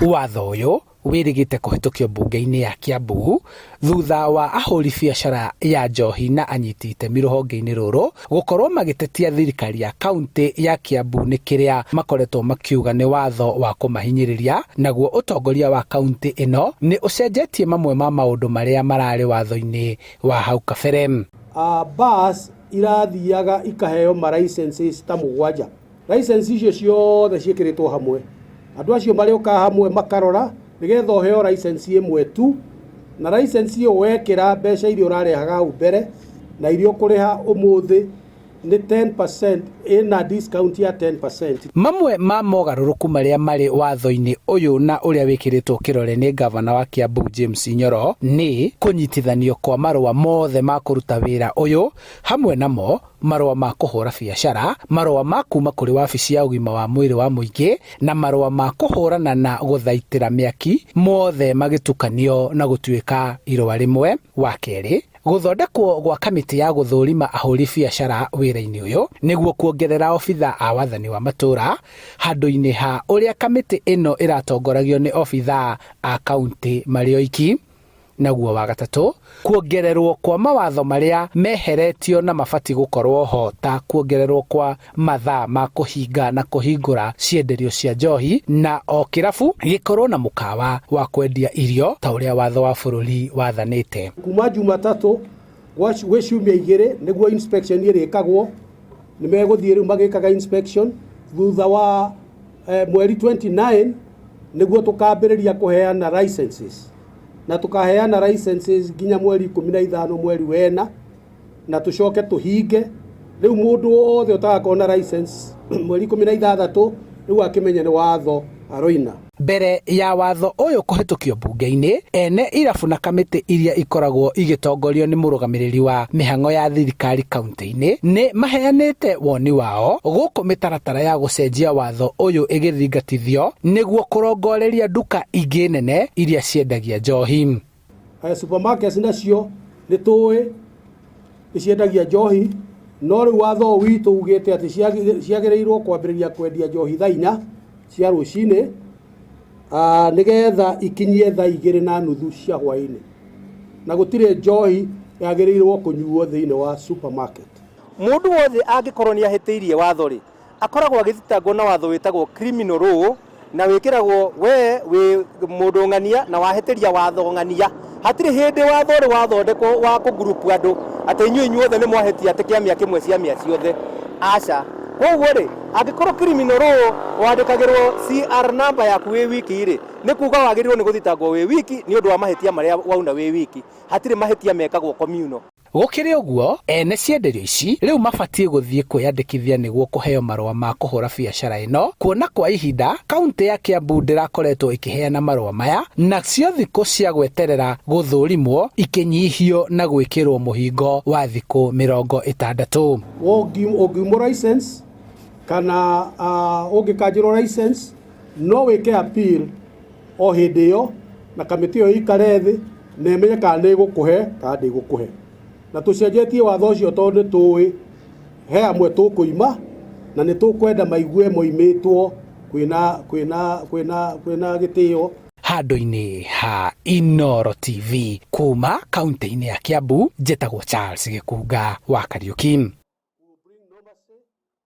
Watho ũyũ wĩrĩgĩte kũhĩtũkio mbunge-inĩ ya Kiambu thutha wa ahũri biacara ya njohi na anyiti itemi rũhonge-inĩ rũrũ gũkorwo magĩtetia thirikari ya kaunti ya Kiambu nĩ kĩrĩa makoretwo makiuga nĩ watho wa kũmahinyĩrĩria. Naguo ũtongoria wa kaunti ĩno nĩ ũcenjetie mamwe ma maũndũ marĩa mararĩ watho-inĩ wa hau kabere. Bars irathiaga ikaheo ma licenses ta 7. License icio ciothe ciĩkĩrĩtwo hamwe, andũ acio marĩũka hamwe makarora nĩgetha ũheo license ĩmwe tu, na license ĩyo wekĩra mbeca iria ũrarehaga hau mbere na iria ũkũrĩha ũmũthĩ nĩ 10%, ĩna discount ya 10%. Mamwe ma mogarũrũku marĩa marĩ watho-inĩ ũyũ na ũrĩa wĩkĩrĩtwo kĩrore nĩ ngavana wa Kiambu James Nyoro nĩ kũnyitithanio kwa marũa mothe ma kũruta wĩra ũyũ, hamwe namo marũa ma kũhũra biacara, marũa ma kuma kũrĩ wabici ya ũgima wa mwĩrĩ wa mũingĩ na marũa ma kũhũrana na gũthaitĩra mĩaki, mothe magĩtukanio na gũtuĩka irũa rĩmwe. Wa kerĩ, gũthondekwo gwa kamĩtĩ ya gũthũrima ahũri biacara wĩra-inĩ ũyũ nĩguo kuongerera obitha a wathani wa matũũra handũ-inĩ ha ũrĩa kamĩtĩ ĩno ĩratongoragio nĩ obitha a kaunti marĩ oiki. Naguo wa gatatũ, kuongererwo kwa mawatho marĩa meheretio na mabatiĩ gũkorwo ho ta kuongererwo kwa mathaa ma kũhinga na kũhingũra cienderio cia njohi na o kĩrabu gĩkorwo na mũkawa wa kwendia irio ta ũrĩa watho wa bũrũri wathanĩte. Kuma Jumatatũ gwĩ ciumia 2 nĩguo inspection ĩrĩkagwo, nĩ megũthiĩ rĩu magĩkaga inspection thutha wa mweri 29 nĩguo tũkambĩrĩria kũheana licenses, na tũkaheana licenses nginya mweri 15 mweri wena, na tũcoke tũhinge. Rĩu mũndũ wothe ũtagakorwo na license mweri 16 rĩu akĩmenye nĩ watho aroina. Mbere ya watho ũyũ kũhĩtũkio mbunge-inĩ, ene irabu na kamĩtĩ iria ikoragwo igĩtongorio nĩ mũrũgamĩrĩri wa mĩhang'o ya thirikari kaunti-inĩ nĩ maheanĩte woni wao gũkũ mĩtaratara ya gũcenjia watho ũyũ ĩgĩthingatithio nĩguo kũrongoreria nduka ingĩ nene iria ciendagia njohi. Supermarkets nacio nĩ tũĩ nĩ ciendagia njohi, no rĩu watho witũ ugĩte atĩ ciagĩrĩirwo kwambĩrĩria kwendia njohi thaa 4 cia rũcinĩ, nĩgetha ikinyie thaa 2:30 cia hwaĩ-inĩ, na gũtirĩ njohi yagĩrĩirwo kũnyuo thĩinĩ wa supermarket. Mũndũ wothe angĩkorwo nĩ ahĩtĩirie watho rĩ, akoragwo agĩthitangwo na watho wĩtagwo criminal law, na wĩkĩragwo we wĩ mũndũ ng'ania na wahĩtĩria watho ng'ania. Hatirĩ hĩndĩ watho ũrĩ wathondekwo wa kũgurupu andũ atĩ inyuĩ inyuothe nĩ mwahĩtia atĩ kĩamia kĩmwe ciamia ciothe, aca. Koguo rĩ, angĩkorwo criminal law wandĩkagĩrwo CR number yaku wĩ wiki rĩ, nĩ kuga wagĩrĩirwo nĩ gũthitangwo wĩ wiki nĩ ũndũ wa mahĩtia marĩa wauna wĩ wiki. Hatirĩ mahĩtia mekagwo communal. Gũkĩrĩ ũguo, ene cienderio ici rĩu mabatiĩ gũthiĩ kwĩyandĩkithia nĩguo kũheo marũa ma kũhũra biacara ĩno, kuona kwa ihinda kaunti ya Kiambu ndĩrakoretwo ĩkĩheana marũa maya, nacio thikũ cia gweterera gũthũrimwo ikĩnyihio na gwĩkĩrwo mũhingo wa thikũ 60. Ũngiumwo license kana ũngĩkanjĩrwo license no wĩke appeal o hĩndĩ ĩyo, na kamĩtĩ ĩyo ĩikare thĩ na ĩmenye kana nĩ ĩgũkũhe kana ndĩgũkũhe. Na tũcenjetie watho ũcio tondũ nĩ tũĩ he amwe tũkũima na nĩ tũkwenda maigue moimĩtwo kwĩna gĩtĩo. Handũ-inĩ ha Inooro TV kuma kaunti-inĩ ya Kiambu, njĩtagwo Charles Gĩkunga wa Kariuki.